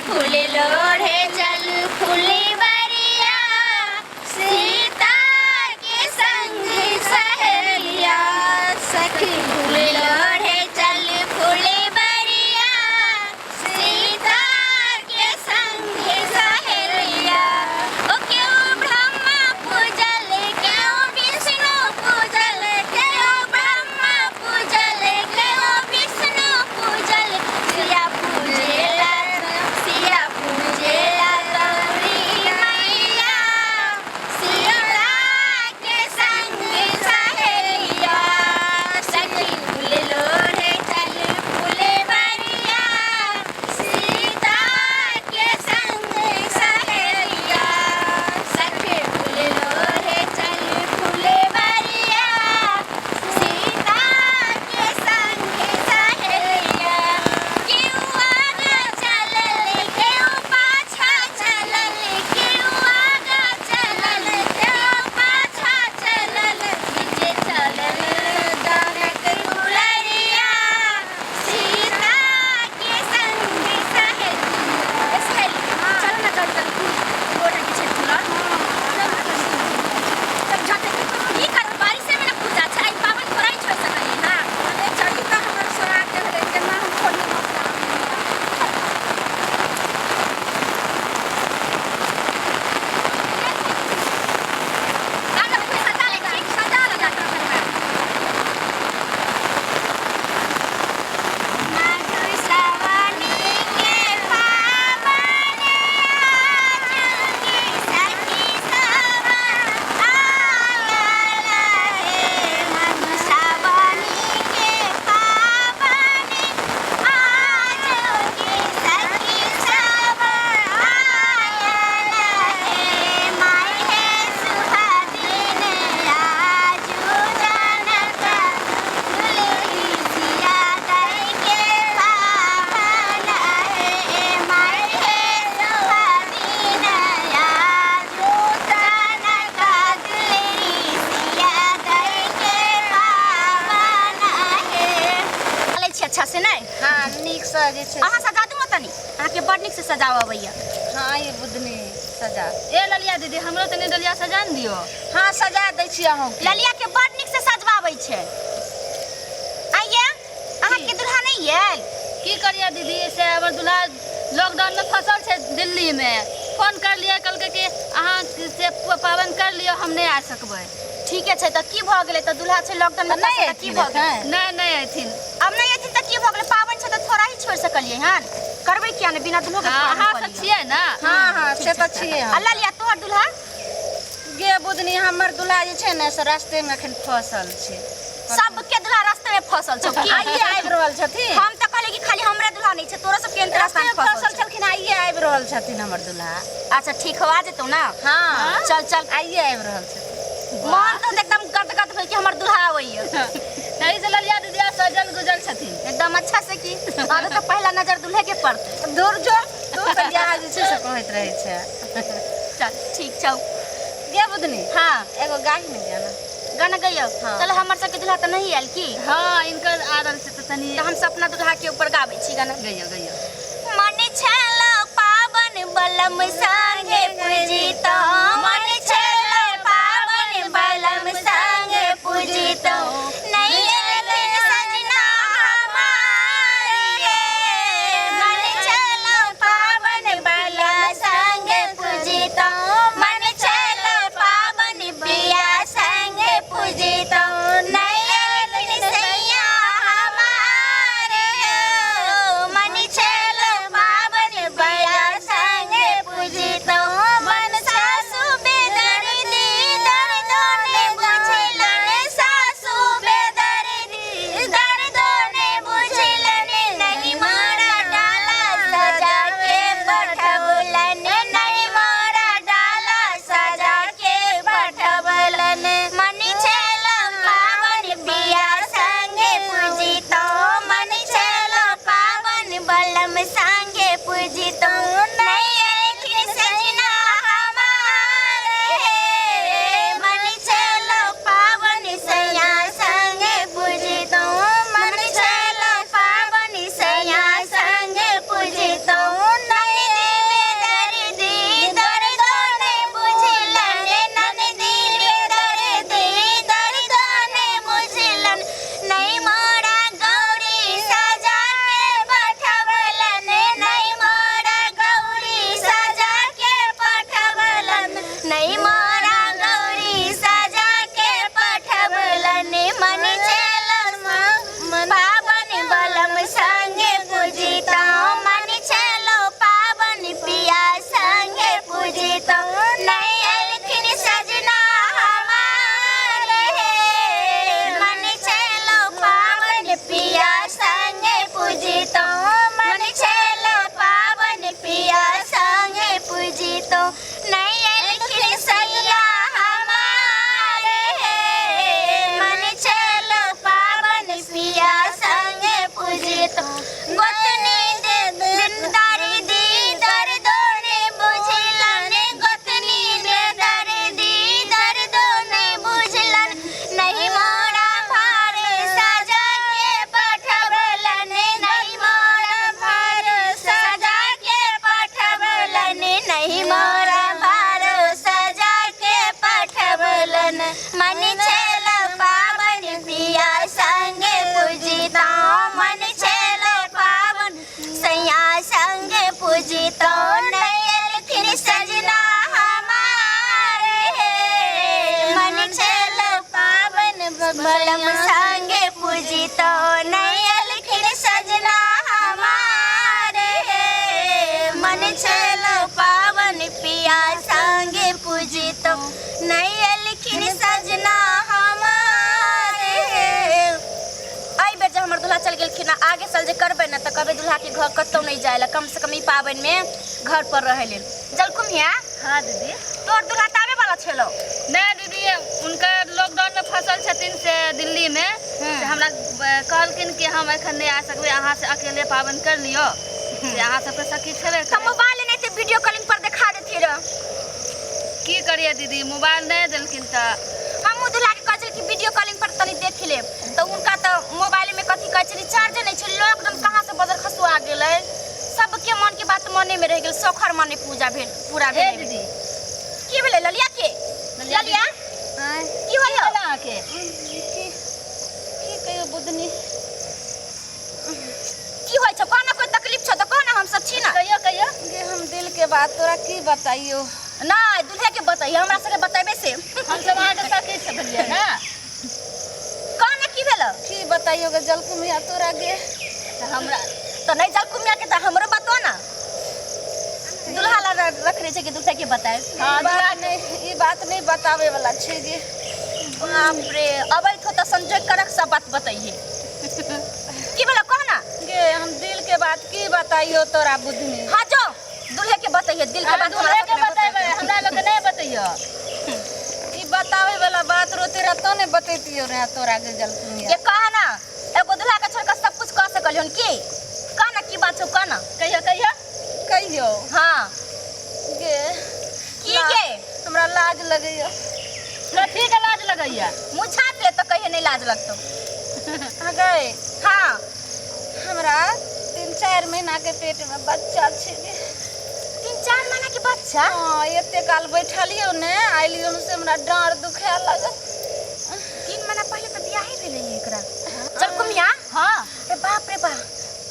फूल लोढ़े चल फुलवरिया, सीता के संग सहेलिया। सखी फूल लोढ़े चल फुलवरिया, सीता के संग सहेलिया। ओ क्यों ब्रह्मा पूजल, क्यों विष्णु पूजल, क्यों ब्रह्मा पूजल, क्यों विष्णु पूजल, सिया पूजेला, सिया पूजेला गौरी मैया, सीता के संग सहेलिया। सखी फूल लोढ़े चल फुलवरिया, सीता के संग सहेलिया। सखी फूल लोढ़े चल फुलवरिया, सीता के संग सहेलिया। केहू आगा चलल, केहू पाछा चलल, केहू आगा चलल, केहू पाछा चलल, जे चलल जनक दुलरिया, सीता के संग सहेलिया। सहेली, चल ना चल चल, फूल लोढ़ा के छै फूल। चल झट की कर, बारिशे में ना पूजा छै, आई पावन थोड़ा ही छोड़ सकलियै ना। अरे चलू तऽ हमर सोना के भेलै, केना हम खोली। आना फूल सजा ले छी, सजा ले जाकर घरमे। मधुश्रावणी के पावन आजुकी सखी सब आयल हे। मधुश्रावणी के पावन आजुकी सखी सब आयल हे। माय हे सुहागिन आजू जनक दुलरी सिया दई के पावन हे। माय हे सुहागिन आजू जनक दुलरी सिया दई के पावन हे। चलै छी अच्छा से नहि? हँ, नीकसँ जे छै। अहाँ सजा दू ने तनी, अहाँके बड़ नीक से सजाव अबैया। हँ, ये बुधनी सजा। ए ललिया दीदी, हमरो तनी डलिया सजा ने दियो। हँ, सजा दै छी अहूँके। ललिया के बड़ नीक से सजवाबै छै। आइये, अहाँके दुल्हा नहि आयल? की करिए दीदी, से हमर दूल्हा लॉकडाउन में फसल छै दिल्ली में। फोन कर लियै, कहलकै कि अहाँ से पाबनि कर लियौ, हम नहि आ सकबै। ठीके छै, तऽ की भऽ गेलै? तऽ दुल्हा छै लॉकडाउन में तऽ नहि फँसल, तऽ की भऽ गेलै? एथिन? नहि, नहि अयथिन। आब नहि एथिन तऽ की भऽ गेलै? पाबनि छै तऽ थोड़ा ही छोड़ि सकलियै हन? करबै किया नहि? बिना दुल्हो के हँ, पाबनि अहाँ कऽ सब लिअ। छियै ने? हँ हँ, से तऽ छियै आ हम। ललिया, तोहर दुल्हा? गे बुधनी, हमर दूल्हा जे छै ने से रास्ते में एखन फसल छै। सबके दुल्हा रास्ते में फसल छौ की? आइए आबि रहल छथिन। हम तऽ कहलियै कि खाली हमरे दुल्हा नहि छै, तोरो सबके रास्ता रास्ते में में फसल फसल छै। छलखिन, आइए आबि रहल छथिन हमर दूल्हा। अच्छा ठीक हो, आ जेतौ ना? हँ। चल चल। आइए आबि रहल छथिन। मन तऽ एकदम गदगद भेल कि हमर दुल्हा आबैया। तही से ललिया दीदी आब सजल गुजल छथिन। एकदम अच्छा से की, आब तऽ पहिला नजर दुल्हे के पड़तै। दूर जो, तू तऽ इएह जे छै से कहैत रहै छै। चल ठीक छौ। गे बुधनी। हाँ। एगो गाही ने गाना। गाना गैयौ? हाँ। चलो, हमर सबके दुल्हा तऽ नहीं आयल की? हँ, इनकर आ रहल छै तऽ तनी तऽ हम सब अपना दुल्हा के ऊपर गाबै छी गाना। गैयो गैयो। मन छल पावन बलम संगे पूजित, मन छल पावन बलम संगे पूजित, नहीं एलखिन सजना हमार गे। मन छल पावन बलम संगे पूजित, मन छल पावन पिया संगे पूजित, नहीं एलखिन सैया हमार गे। मन छल पावन बया संगे पूजित, मन सासु बेटा बलम संगे पूजितो नहीं अलखिन सजना हमारे मन छल पावन पिया संगे पूजितो नहीं अलखिन सजना हमारे। एहि बेर जे हमर दुल्हा चल गेलखिन, आगे साल जे करबै ने तऽ कहबै दुल्हा के घर कतहु नहि जाय लए, कम से कम ई पाबनि में घर पर रहै लेल। जलकुम्हिया। हाँ दीदी। तोहर दुल्हा तऽ आबे वाला छलो। नहीं दीदी, उनका लॉकडाउन में फसल छथिन से दिल्ली में, से हमरा कहलखिन कि हम एखन नहीं आ सकबै, अहाँ से अकेले पाबनि कर लियो, से अहाँ सबके सखी छेबे तऽ करै। मोबाइल नहि तऽ वीडियो कॉलिंग पर देखा देती रह। की करिए दीदी, मोबाइल नहीं देलखिन तऽ। हमहूँ दुल्हा के कहै छलियै कि वीडियो कॉलिंग पर तनी देख लेब, तऽ हुनका तऽ मोबाइल में कथी कहै छै रिचार्ज नहि छै। लॉकडाउन कहाँ से बजर खसुआ गेलै, सबके मन के बात मने में रहि गेल, सौखर मने पूजा भेल पूरा ए भेल। दीदी। की भेलै ललिया के? ललिया आँय? की होलो? अहाँके की की कहियो बुधनी। की होइ छौ कहना, कोई तकलीफ छौ तऽ कहना, हम सब छी ना। कहियो कहियो। गे हम दिल के बात तोरा की बताइयो। नहि दुल्हे के बतैयो, हमरा सबके बतेबे से। हम सब अहाँके सखी छै भेलियै ना। कहना की भेलो? की बताइयो गे जलकुम्हिया तोरा गे। तऽ हमरा तऽ नहि जलकुम्हिया के तऽ हमरो बतो ना। दुल्हा ला रखने छै कि दुल्हा के बताए। हाँ, ई बात नहीं, ई बात नहीं बतावे वाला छै गे। बाप रे, अबैत हो तऽ संजोग करक सब बात बतैहे। की भेलो कह ना? गे हम दिल के बात की बताइयो तोरा बुधनी। हाँ जो दुल्हे के बतैहे दिल के बात। दुल्हे हमरा के सबके बतेबै, हमरा लोग के नहीं बतैयो। ई बतावे वाला बात रोते रहतो ने बतैतियो रे तोरा गे जलकुम्हिया। ये कह ना, एगो दुल्हा के छोड़ के सब कुछ कह सकलियन की? कह ना की बात छौ, कह ना। कहियो कहियो। कहियो? हाँ। गे की गे? हमरा लाज लगैया। कथी के लाज लगैया? मुँह झाँप ले तऽ कहियो नहीं लाज लगतौ। हाँ गए। हाँ। हमरा 3-4 महीना के पेट में बच्चा छै गे। 3-4 महीना के बच्चा? हाँ, एते काल बैठलियो ने आइलियो से हमरा डाँड़ दुखाए लागल। 3 महीना पहले तऽ बियाहे भेलै हन एकरा। चल कुमिया। हाँ। रे बाप रे बाप,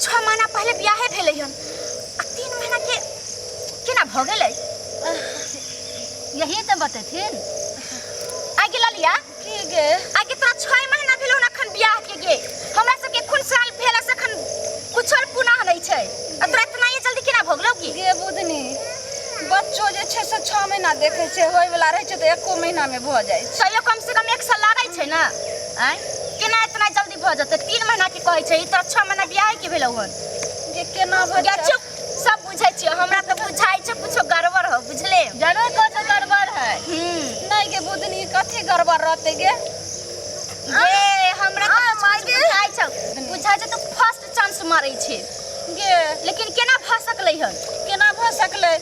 6 महीना पहले बियाहे भेलै हन आ 3 महीना के केना भऽ गेलै? यही तऽ बतेथिन। आगे ललिया। की गे? आगे तोरा 6 महीना भेलौ हन अखन बियाह के गे, हमरा सबके खून साल भेला से अखन कुछो पुनः नहि छै आ तोरा इतना ये जल्दी केना भऽ गेलौ की? गे बुधनी, बच्चो जे छै से 6 महीना देखै छै, होय वाला रहै छै तऽ 1 महीना में भऽ जाइ छै। तैयो कम से कम 1 साल लागै छै ने। आँय केना इतना जल्दी भऽ जेतै? 3 महीना के कहै छै, ई तोरा 6 महीना बियाह के भेलौ हन। गे केना भऽ गे जेतै? चुप, सब बुझै छियौ, हमरा तऽ बुझाइ छै कुछो गड़बड़ हो, बुझले? जरूर कुछो गड़बड़ है। नहीं गे बुधनी, कथी गड़बड़ रहतै गे? गे हमरा तऽ कुछ कुछ बुझाइ छौ, बुझाइ छै तऽ फर्स्ट चांस मारै छै गे। लेकिन केना भऽ सकलै हन? केना भऽ सकलै?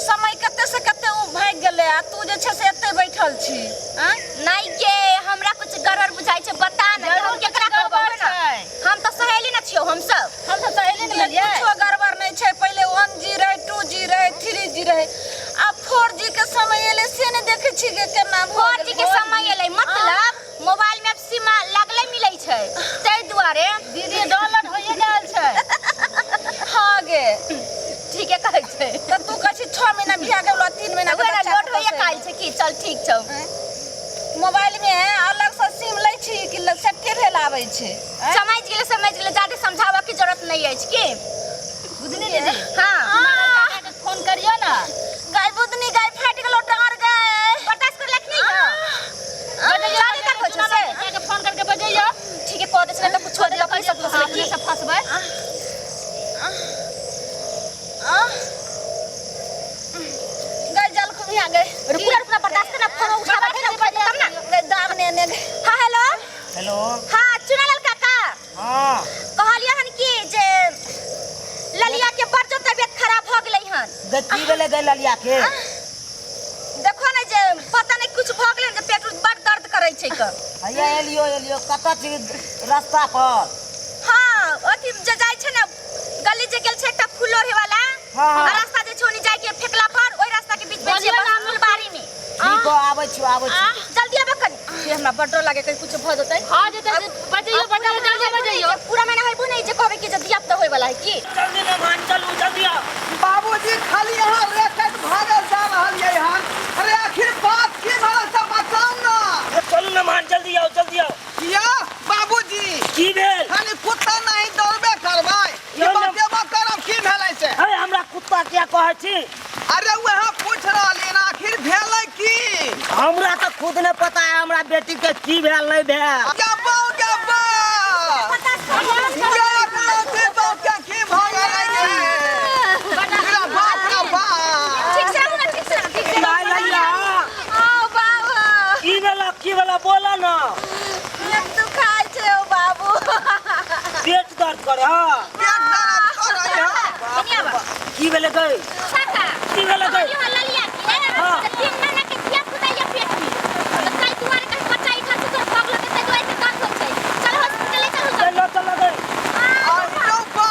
समय कते से कते ओ भागि गेलै आ तू जे छै से एते बैठल छी। आँय? नहीं गे, हमरा कुछ गड़बड़ बुझाइ छै, बता ने जरूर हम कुछ केकरा कहबै गड़बड़ ना? छै। हम तऽ सहेली ने छियौ, हम सब। हम सब सहेली ने भेलियै। कुछो गड़बड़ नहीं छै। पहिले 1G रहै, 2G रहै, 3G रहै, आब 4G के समय एलै से नहि देखै छी गे केना भऽ 4G के गेलै। समय एलै, मतलब मोबाइल में अब सिम लागले मिलै छै, ताहि दुआरे। दीदी डाउनलोड होइए गेल छै। हाँ गे। ठीके कहै छै। तऽ तू कहै छी 6 महीना बियाह के भेलौ, 3 महीना के उएह ने बच्चा लोड होइए कतऽ से काल्हि छै की? चल ठीक छौ। मोबाइल में अलग से सिम लै छी कि सेटे भेल आबै छै? समझ गेलै, समझ गेलै, जादे समझाबऽ के जरूरत नहीं अछि की? बुधनी दीदी। हाँ। चुनालाल काका के फोन करियो ना। गाय बुधनी, गाय फाटि गेलौ डाँड़ गाय। बर्दाश्त कर लख नहीं है। बजैयो, जादे तक होइ छै चुनालाल से। काका के फोन करके बजैयो। ठीक है, कह दे छै तऽ कुछो दे पैसा फसलै अपने की? से फसबै। गाय जल खुबिया गए। रुकना रुकना, बर्दाश्त करना, फोन उठाबऽ दे ना, उठा दे तब ना। गाय दाब ने ने गए। हाँ हेलो। हेलो। हाँ चुनालाल काका। हाँ। कहलियै हन कि जे ललिया के बड़ जो तबियत खराब भऽ गेलै हन। गे की भेलै गे ललिया के? देखो ने जे पता नहीं कुछ भऽ गेलै जे पेट उट बड़ दर्द करै छै क। हैया एलियो एलियो, कतऽ छी रास्ता पर? हाँ अथी जे जाइ छै ने गली जे गेल छै एकटा फूल लोढ़े वाला। हाँ, हाँ। आ रास्ता जे छै ओनी जाय के फेकला पर ओहि रास्ता के बीच में छियै बस फुलबाड़ी में। ठीक हो, आबै छी आबै छी। जल्दी आबऽ कनी। ये हमरा बड़ डर लागे कहीं कुछ भऽ जेतै। हाँ जेतै, बजैयो बजैयो जल्दी बजैयो। पूरा महीना होइबो नहीं जे कहबै कि जे धिया पुता होय वाला है की? जल्दी मेहमान चलू जल्दी आओ। बाबूजी खाली यहाँ रेकट भागल जा रहल ये हन। अरे आखिर बात की भरल सब बताउ ना। चलू मेहमान जल्दी आओ जल्दी आओ। किया? छी? अरे वह पूछ रहलियै ने आखिर भेलै की? हमरा तऽ खुद नहि पता है हमरा बेटी के की भेल नहि भेल। गे बौ गे बौ, गे एकलौती बौ के की भऽ गेलै गे? रे बाप रे बाप। ठीक से रहू ना, ठीक से रहू, ठीक से रहू। नहीं लैया। ओ बाबा। की भेला, की भेला बोला ना। पेट दुखाइ छै ओ बाबू। पेट दर्द करे? हाँ, पेट दर्द करै है। कनिया बा। की भेलै गई? काका। की भेलै गई? कहलियौ हँ ललिया के हाँ। जे 3 महीना के धिया पुता ये पेट में, तऽ ताहि दुआरे कहीं बच्चा इधर से उधर भऽ गेल ताहि दुआरे दर्द होइ छै। चल हॉस्पिटल ले चलू। चलो चलो गई। अरे बा,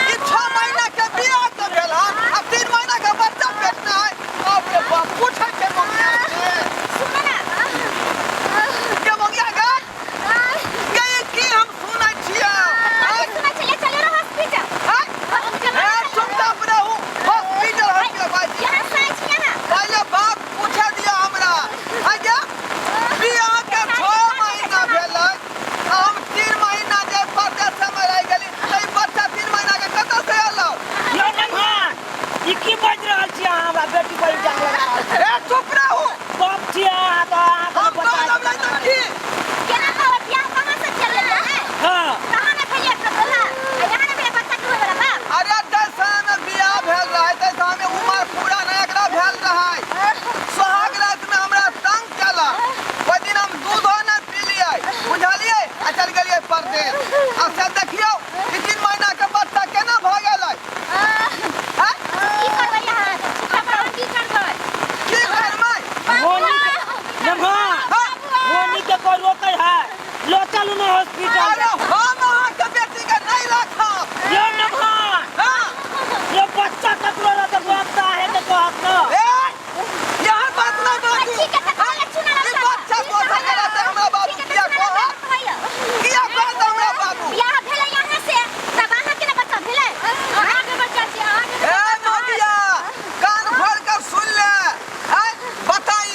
ई 6 महीना के बियाह के भेल हन आ 3 महीना के बच्चा पेट में है। बाप रे बाप, पूछै छै मंगिया के। सुनो ना। गे मंगिया गे, गे ई की हम सुनै छियै? कथी सुनै छै? ले चलू ना हॉस्पिटल। हैं? हॉस्पिटल। ए, चुपचाप रहू। हॉस्पिटल हॉस्पिटल बाजी। यहाँ से आइ छी यहाँ। पहिले बात पूछे दिअ हमरा। आज्ञा, बियाह के 6 महीना भेलै आ हम 3 महीना जे परदेश में रहि गेली, तऽ ई बच्चा 3 महीना के कतऽ से एलौ? यौ नमहर, ई की बाजि रहल छी अहाँ? हमरा बेटी पर इल्जाम लगा रहल छी? ए, चुप रहू। बाप छी अहाँ तऽ अहाँके हम बता। कहब नहि तऽ की? केना कहब? बियाह कहाँ से चललै है? हाँ। कहाँ ने भेलियै ककरो? आ यहाँ ने भेलै बच्चा के होय वाला बाप। अरे दस समय में बियाह भेल रहै ताहि समय में उमर पूरा नहि एकरा भेल रहै। सोहाग रात में हमरा तंग केलक। ओहि दिन हम दूधो नहि पीलियै, बुझलियै, आ चलि गेलियै परदेश। आ से देखियौ, ई 3 महीना के बच्चा केना भऽ गेलै? हैं? की करबै अहाँ? चुपचाप की करबै? की करबै? होनी के नमहर, हाँ? होनी के कोई रोकै है? लो चलू ना हॉस्पिटल। अरे हम अहाँके बेटी के नहि राखब। यौ नमहर। हाँ? यो बच्चा ककरो रहत रोकता है के कहत ना। ए, यहाँ बात नहि बाजू। ठीक है, तऽ कहले चुना। ई बच्चा दोसर के रहतै हमरा बाबू किया कहत? किया कहत हमरा बाबू? बियाह भेलै यहाँ से तब अहाँ के ने बच्चा भेलै? अहाँके बच्चा छी अहाँके। ए मोदिया, कान खोल कर सुन ले। हैं? बताई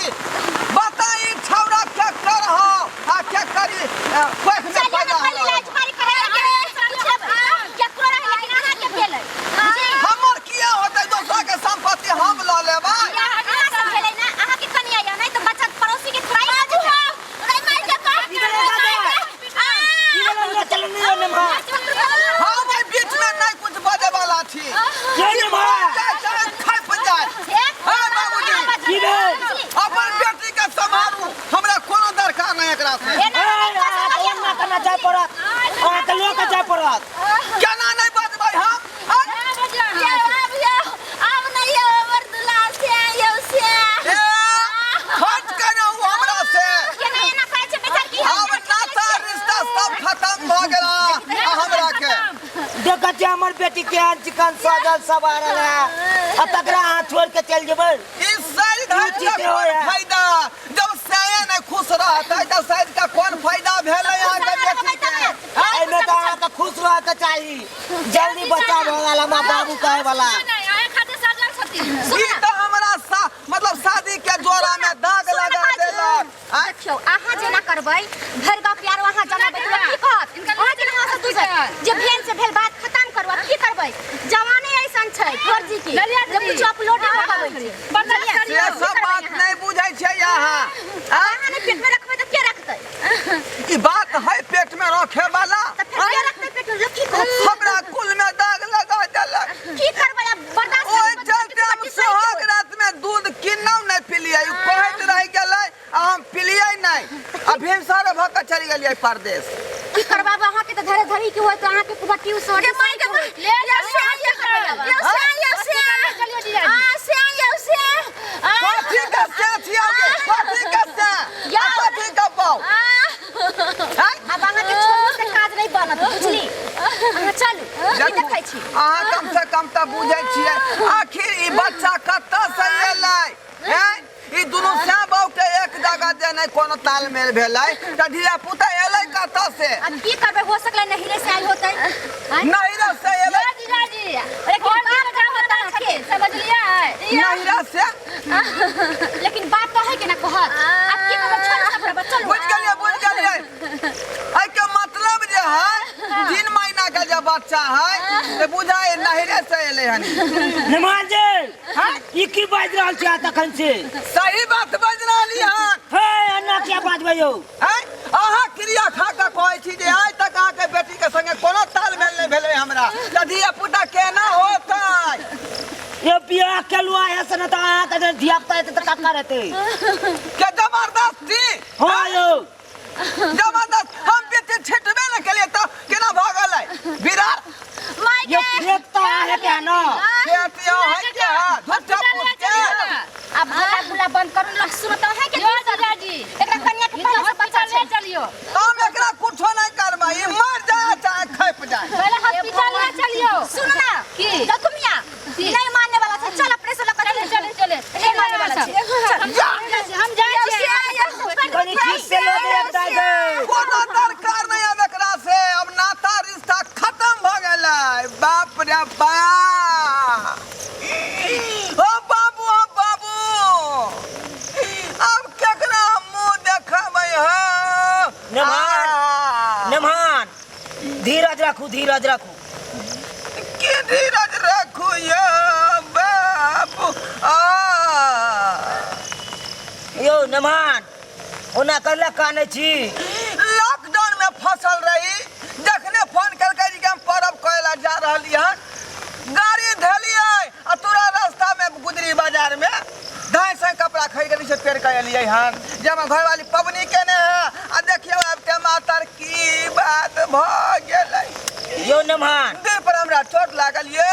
बताई, छौड़ा के कर हो आ के करी कोख में चलिए पैदा ना पहिले होलो। इलाज मारी करै के केकरो रहै, लेकिन अहाँ के भेलै बुझली? हमर किया होतै? दोसरा के संपत्ति हम लऽ लेबै? बियाह अहाँ से भेलै ना, अहाँ के कनिया या नहि तऽ बच्चा पड़ोसी के थोड़ा ही बाजू। रे मार के काट। की भेलै दादा? की भेलै? लो चलू ना यौ नमहर। हम एहि बीच में नहीं कुछ बजे वाला छी। यौ नमहर। चाहे चाहे खप जाए। हे बाबूजी। की भेल? अपन बेटी के सम्हारू, हमरा कोनो दरकार नहीं एकरा से। ए, अहाँके ओना केना जाय पड़त, अहाँके लऽ के जाय पड़त। केना नहीं बजबै हम? हैं? आब नहि यौ हमर दुलार से यौ से। ए, हट के रहू हमरा से। केना एना करै छै बेचारी की? आब नाता रिश्ता सब खत्म भऽ गेल आ हमरा के। देखै छियै हमर बेटी केहन चिकन सजल सवारल है आ तकरा अहाँ छोड़ि के चलि जेबै? ई साइज धरि के उचित कोन होय है। फायदा? जब साया नहीं खुश रहतै तऽ साइज के कोन फायदा भेलै अहाँके बेटी के? एहिमे तऽ अहाँके खुश रहके चाही। जल्दी बच्चा भऽ गेल हमरा बाबू कहै वाला। नहि, अहाँ खातिर सजल छथिन। ई तऽ हमरा सा मतलब शादी के जोड़ा में दाग लगा देलक। आँय? देखियौ, अहाँ जेना करबै भरि गाँव के आरो अहाँ जमाबै तऽ लोक की कहत? अहाँ जेना अहाँ सब दूसर जे भेल से भेल, बात खत्म करू। आब की करबै? जमाने ऐसन छै 4G के जे कुछ अपलोड नहि भऽ पाबै छै। बर्दाश्त से करियौ। सब बात नहि बुझै छै अहाँ। आँय? अहाँ नहि पेट में रखबै तऽ के रखतै? ई बात है पेट में रखे वाला? तऽ फेर के रखतै पेट में? लोक की कहत? हमरा कुल में दाग लगा देलक। की करबै आब? बर्दाश्त ओहि करबै। चलते हम सोहाग रात में दूध किन्नौ नहि पिलियै। उ कहैत रहि गेलै आ हम पिलियै नहि आ भिनसर भऽ कऽ चलि गेलियै परदेश। की करबै आब? अहाँके तऽ धरे धरी के होय तऽ अहाँके कुबट्टी उसोरे माय के ले यौ से यौ से यौ से चलियौ जीजाजी। आ से यौ से आ। कथी के से छियै गे? कथी के से आ कथी के बाउ? हैं? आब अहाँके छोड़ू से काज नहि बनत, बुझली? अहाँ चलू, की देखै छी? अहाँ कम से कम तऽ बुझै छियै आखिर ई बच्चा कतऽ से एलै? हैं? ई दुनू सैं बाउ के एक जगह जे नहि कोनो तालमेल भेलै तऽ धिया पुता एलै कतऽ से? अब की करबै? हो सकलै नहिरे से आयल होतै। आँय? नहिरा से एलै? जीजाजी, लेकिन बात तऽ होता अहाँके। समझलियै? नहिरा से। लेकिन बात तऽ है के ना कहत। आब की करबै? छोड़ू सब बराबर, चलू। बुझि गेलियै, बुझि गेलियै। एहिके मतलब जे है 3 महीना के जे बच्चा है ते बुझाय नहरे से एलै हन। निमान जी, ई की बाजि रहल छी अहाँ तखन से? सही बात बाजि रहली हन। हे, एना किया बाजबै यौ? हैं? अहाँ क्रिया खा कऽ कहै छी जे आइ तक अहाँके बेटी के संगे कोनो तालमेल नहि भेलै हमरा, तऽ धिया पुता केना होतै? यो बियाह केलहुँ अहाँ से ने तऽ अहाँके जे धिया पुता हेतै तऽ ककर हेतै? के जबरदस्ती? हँ यौ। जबरदस्त हम बेटी छिटबे ने केलियै तऽ केना भऽ गेलै बिरार? यो खेत तऽ अहाँके है ने? खेत यौ है के है झूठा फूस के। अब हल्ला गुल्ला बंद करू, लोग सुनत है के यो जीजाजी, एकरा कन्या के पहले से बच्चा हॉस्पिटल छै। ले चलियो। हम एकरा कुछो नहीं करबै, ई मर जाए चाहे खपि जाए। पहले हॉस्पिटल ले चलियो। सुन ना। की? लखुमिया की? नहीं मानने वाला छै, चल अपने से लगा। चले चले चले, नहीं मानने वाला छै, चल। जा। हम जाइ छियै। कनी ठीक से लऽ दे एकटा गे। कोनो दरकार नहीं अब एकरा से, अब नाता रिश्ता खत्म भ गेलै। बाप रे बाप, ओ बाबू, ओ बाबू, अब केकरा हम मुंह देखेबै? हम नेमान, आ, नेमान, धीरज राखू, धीरज राखू। की धीरज राखू यौ बाबू? आ यौ नेमान, ओना करला कानै छी? लॉकडाउन में फसल रही, जखने फोन केलकै जे हम परब करे ला जा रहली हन, गाड़ी धेलियै आ तोरा रास्ता में गुजरी बाजार में 250 कपड़ा खरीद के से पेर के एलियै हन, जे हमर घरवाली पबनी केने है। आ देखियौ आब के मातर की बात भऽ गेलै। यौ नेमान, देह पर हमरा चोट लागल यौ।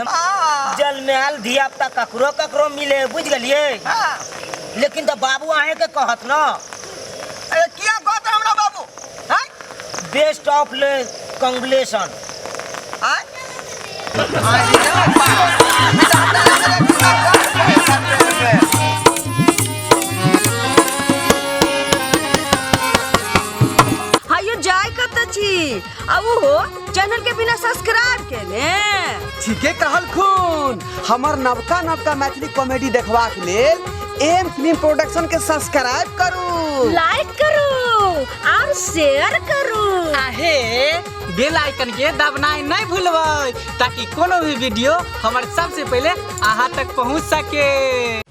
आ, जल में आयल धिया पुता ककरो ककरो मिले, बुझि गेलियै? हाँ। लेकिन तऽ बाबू अहेंके कहत न। अरे किया कहत हमरा बाबू? हैं? बेस्ट ऑफ ले कंग्रेचुलेशन। आय? आय रे बाप। हायो जाय कत छी आ उहो चैनल के बिना सब्सक्राइब केने? ठीके कहलखुन। हमर नवका नवका मैथिली कॉमेडी देखबाक लेल एम फिल्म प्रोडक्शन के सब्सक्राइब करू, लाइक करू और शेयर करू। आहे बेल आइकन के दबनाइ नहीं भूलबै ताकि कोनो भी वीडियो हमर सबसे पहले अहाँ तक पहुँच सके।